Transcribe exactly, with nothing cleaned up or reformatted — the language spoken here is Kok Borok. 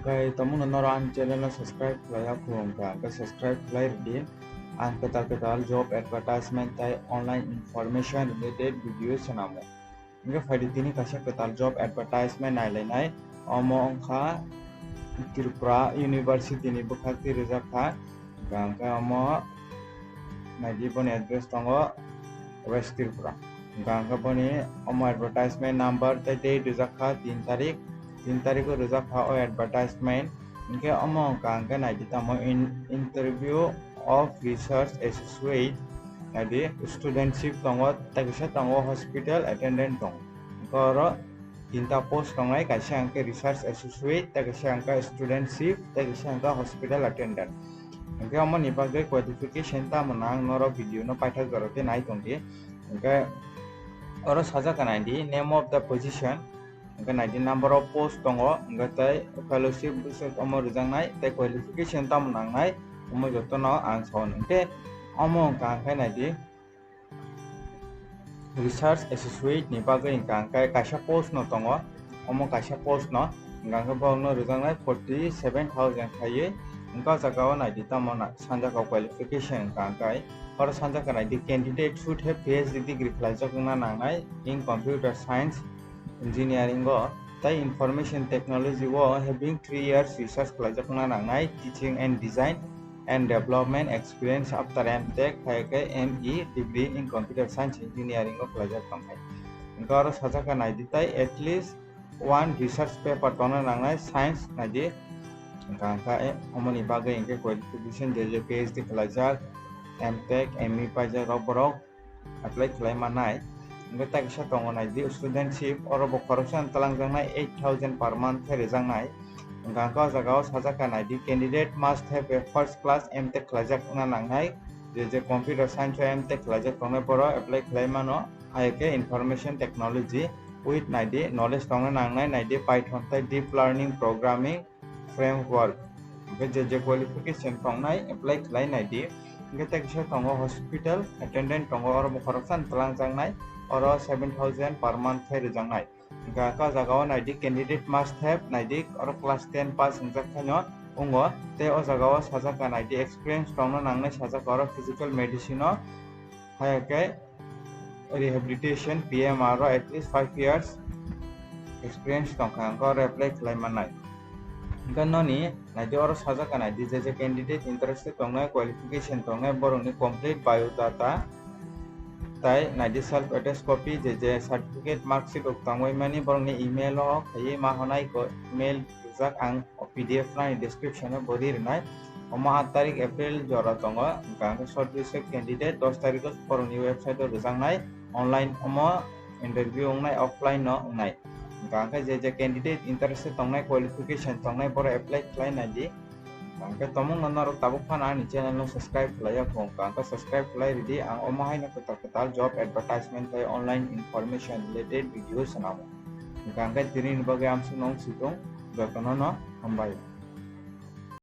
Tei tamo no norok ani channel no subscribe khlai ya khulum kha, hwnkhe subscribe khlai rwdi. Ang kwtal kwtal job advertisement tei online information related video swnamo. Hwnkhe phaidi tini kaisa kwtal job advertisement nailainai. Omo wngkha Tripura University ni bwkhak twi rijak kha. Hwnkhe omo naidi boni address tongo West Tripura. Hwnkhe boni omo advertisement number tei date rijak kha tin tarik. Tin tarikh o rijak kha o advertisement. Hwnkhe omo wngkha hwnkhe naidi tamo in-, interview of research associate, naidi studentship tongo, tei kisa tongo hospital attendant tongo. Hwnkhe oro tinta post tongnai, kaisa hwnkhe research associate, tei kaisa hwnkhe studentship, tei kaisa hwnkhe hospital attendant. Hwnkhe omo ni bagwi qualification tamo nang norok video no paithak jora tei nai tongdi. Hwnkhe oro sajak kha naidi name of the position, hwnkhe naidi number of post tongo, hwnkhe tei fellowship bwswk omo rwjaknai tei qualification tamo nangnai omo jotono ang sao. Hwnkhe omo wngkha hwnkhe naidi research associate ni bagwi hwnkha hwnkhe kaisa post no tongo, omo kaisa post no hwnkha hwnkhe borokno rwjaknai forty seven thousand khaiwi. Hwnkhe o jaga o naidi tamo na sanjak o qualification hwnkha hwnkhe oro sanjak kha naidi candidate should have P H D degree khwlaijak wngna nangnai in computer science engineering o tei information technology o having three years research khwlaijak wngna nangnai teaching and design and development experience after M Tech, hai khe M E degree in computer science engineering o khwlaijak tongkha. Hwnkhe oro sajak kha naidi tei at least one research paper tongna nangnai science naidi. Hwnkha hwnkha, eh, omoni bagwi hwnkhe qualification je je P H D khwlaijak, M Tech, M E paijak rok borok apply khlai mannai. Hwnkhe tei kisa tongo naidi studentship, oro bo khoroksa twlangjaknai eight thousand per month khe rwjaknai. Hwnkha hwnkhe o jaga o sajak kha naidi candidate must have a first class M Tech khwlaijak wngna nangnai. Je je computer science o M Tech khwlaijak tongnai borok apply khlai mano. Hai khe information technology with naidi knowledge tongna nangnai, naidi Python tei deep learning programming framework. Hwnkhe je je qualification tongnai apply khlai naidi. Hwnkhe tei kisa tongo hospital attendant tongo, oro bo khoroksa twlangjaknai, oro seven thousand per month khe rwjaknai. Hwnkhe o jaga o naidi candidate must have naidi oro class ten pass wngjak khaino wngo, tei o jaga o sajak kha naidi experience tongna nangnai sajak oro physical medicine o, hai khe rehabilitation, P M R o at least five years experience tongkha, hwnkhe oro apply khlai mannai. Hwnkhe noni naidi oro sajak kha naidi je je candidate interested tongnai, qualification tongnai, borokni complete biodata, tai naidi self attest copy, je je certificate, marksheet rok tangwi mani borokni email o khaiwi ma honai ko email rijak ang. O P D F nani description o bo ri rwnai. Omo aat tarik April jora tongo, hwnkha hwnkhe shortlisted candidate dos tarikh o borokni website o rwjaknai, online omo interview wngnai, offline no wngnai. Hwnkha hwnkhe je je candidate interested tongnai, qualification tongnai, borok apply khlai naidi. Hwnkha hwnkhe tomungno norok tabuk phano ani channel no subscribe khlai ya kho, hwnkha hwnkhe subscribe khlai ridi, ang omo haino kwtal kwtal job advertisement tei online information related video swnamo. Hwnkha hwnkhe tini ni bagwi amsuk nung situng, jotono no hambai.